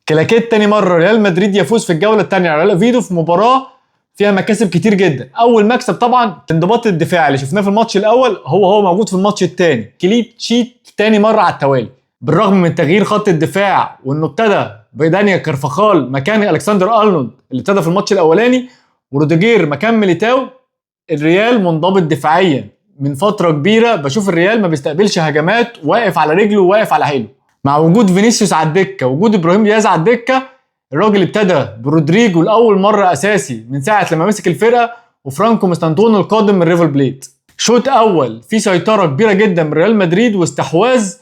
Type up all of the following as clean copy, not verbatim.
كلاكيت تاني مرة ريال مدريد يفوز في الجولة الثانية على ريال اوفيدو في مباراة فيها مكاسب كتير جدا. اول مكسب طبعا انضباط الدفاع اللي شفناه في الماتش الاول هو موجود في الماتش الثاني، clean sheet تاني مرة على التوالي، بالرغم من تغيير خط الدفاع وانه ابتدى بدانيال كارفاخال مكان الكسندر ارنولد اللي ابتدى في الماتش الاولاني، وروديجير مكان ميليتاو. الريال منضبط دفاعيا من فترة كبيرة، بشوف الريال ما بيستقبلش هجمات، واقف على رجله وواقف على حيله. مع وجود فينيسيوس على الدكة وجود ابراهيم دياز على الدكة، الراجل ابتدى برودريجو لاول مرة اساسي من ساعة لما مسك الفرقة، وفرانكو مستانتونو القادم من ريفر بليت. شوط اول في سيطرة كبيرة جدا من ريال مدريد واستحواذ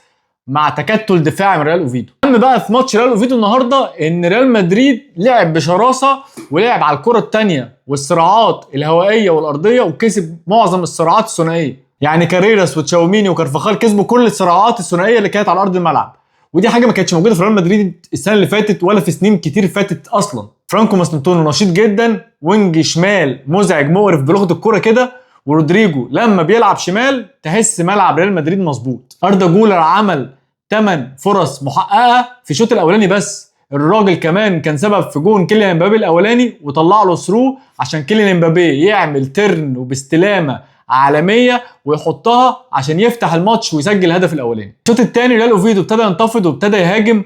مع تكتل دفاعي من ريال اوفيدو. اهم بقى في ماتش ريال اوفيدو النهارده ان ريال مدريد لعب بشراسة ولعب على الكره الثانية والصراعات الهوائية والارضيه، وكسب معظم الصراعات الثنائية. يعني كاريراس وتشاوميني وكارفاخال كسبوا كل الصراعات الثنائية اللي كانت على ارض الملعب، ودي حاجة ما كانتش موجودة في ريال مدريد السنة اللي فاتت ولا في سنين كتير فاتت اصلا. فرانكو ماستانتونو نشيط جدا، wing شمال مزعج مقرف بلغه الكورة كده، ورودريجو لما بيلعب شمال تحس ملعب ريال مدريد مظبوط. اردا جولر عمل 8 فرص محققة في الشوط الاولاني بس، الراجل كمان كان سبب في جون كيليان امبابي الاولاني وطلع له through عشان كيليان امبابي يعمل turn وباستلامه عالمية ويحطها عشان يفتح الماتش ويسجل الهدف الاولاني. الشوط الثاني ريال اوفيدو ابتدى ينتفض وابتدى يهاجم،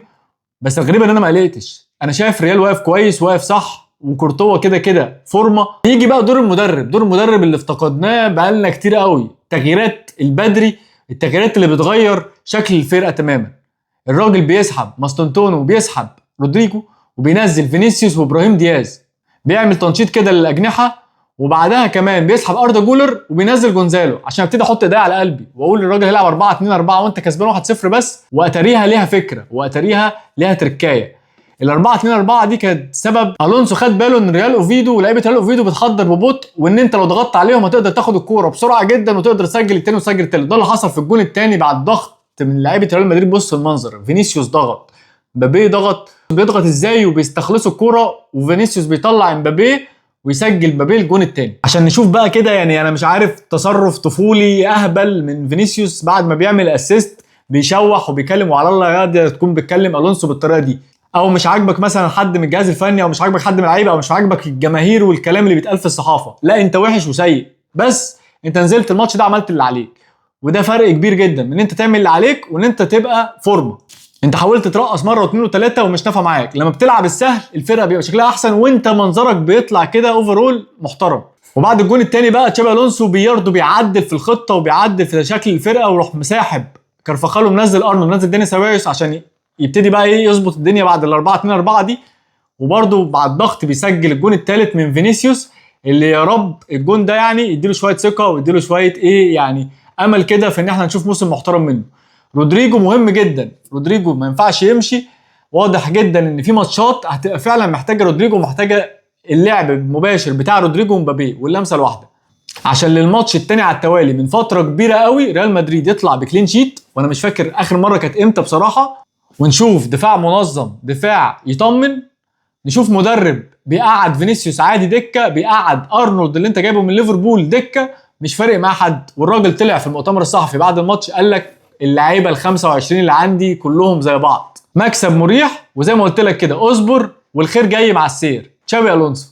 بس الغريب ان انا ما قلقتش، انا شايف ريال واقف كويس واقف صح، وكورتوا كده كده فورمه. يجي بقى دور المدرب، دور المدرب اللي افتقدناه بقالنا كتير قوي، تغييرات البدري، التغييرات اللي بتغير شكل الفرقة تماما. الراجل بيسحب ماستانتونو وبيسحب رودريجو وبينزل فينيسيوس وابراهيم دياز، بيعمل تنشيط كده للاجنحه، وبعدها كمان بيسحب اردا جولر وبينزل جونزالو عشان ابتدي احط ايديا على قلبي واقول للراجل هيلعب 4-2-4 وانت كسبان 1-0 بس، واتاريها ليها فكرة واتاريها ليها تركايه. ال 4-2-4 دي كانت سبب الونسو خد باله ان ريال اوفيدو ولاعيبه ريال اوفيدو بتحضر ببطء، وان انت لو ضغطت عليهم هتقدر تاخد الكورة بسرعة جدا وتقدر تسجل الثاني وتسجل الثالث. ده اللي حصل في الجون الثاني بعد ضغط من لعيبة ريال مدريد. بص المنظر، فينيسيوس ضغط، مبابي ضغط، بيضغط ازاي وبيستخلصوا الكورة، وفينيسيوس بيطلع امبابي ويسجل مبابي الجون الثاني. عشان نشوف بقى كده، يعني انا مش عارف، تصرف طفولي اهبل من فينيسيوس بعد ما بيعمل assist، بيشوح وبيكلم، وعلى الله يا تكون بتكلم الونسو بالطريقة دي، او مش عاجبك مثلا حد من الجهاز الفني، او مش عاجبك حد من اللعيبة، او مش عاجبك الجماهير والكلام اللي بيتقال في الصحافة. لا، انت وحش وسيء، بس انت نزلت الماتش ده عملت اللي عليك، وده فرق كبير جدا من ان انت تعمل اللي عليك وان انت تبقى فورمه. انت حاولت ترقص مرة واثنين وثلاثة ومش نافع معاك. لما بتلعب السهل الفرقة بيبقى شكلها احسن، وانت منظرك بيطلع كده overall محترم. وبعد الجون الثاني بقى تشابي الونسو بيرضو بيعدل في الخطة وبيعدل في شكل الفرقة، ويروح مساحب كارفاخال ومنزل ارنولد ومنزل داني سيبايوس عشان يبتدي بقى ايه يظبط الدنيا بعد ال 4-2-4 دي. وبرده بعد ضغط بيسجل الجون الثالث من فينيسيوس، اللي يا رب الجون ده يعني يديله شوية ثقة ويديله شوية ايه يعني امل كده في ان احنا نشوف موسم محترم منه. رودريجو مهم جدا، رودريجو ما ينفعش يمشي. واضح جدا ان في ماتشات هتبقى فعلا محتاجه رودريجو، ومحتاجة اللعب المباشر بتاع رودريجو ومبابي واللمسه الواحدة، عشان للماتش الثاني على التوالي من فترة كبيرة قوي ريال مدريد يطلع ب clean sheet، وانا مش فاكر اخر مرة كانت امتى بصراحة. ونشوف دفاع منظم، دفاع يطمن، نشوف مدرب بيقعد فينيسيوس عادي دكه، بيقعد ارنولد اللي انت جايبه من ليفربول دكه، مش فارق معاه حد. والراجل طلع في المؤتمر الصحفي بعد الماتش قال لك اللعيبة ال 25 اللي عندي كلهم زي بعض. مكسب مريح، وزي ما قلت لك كده اصبر والخير جاي مع السير. تشابي الونسو.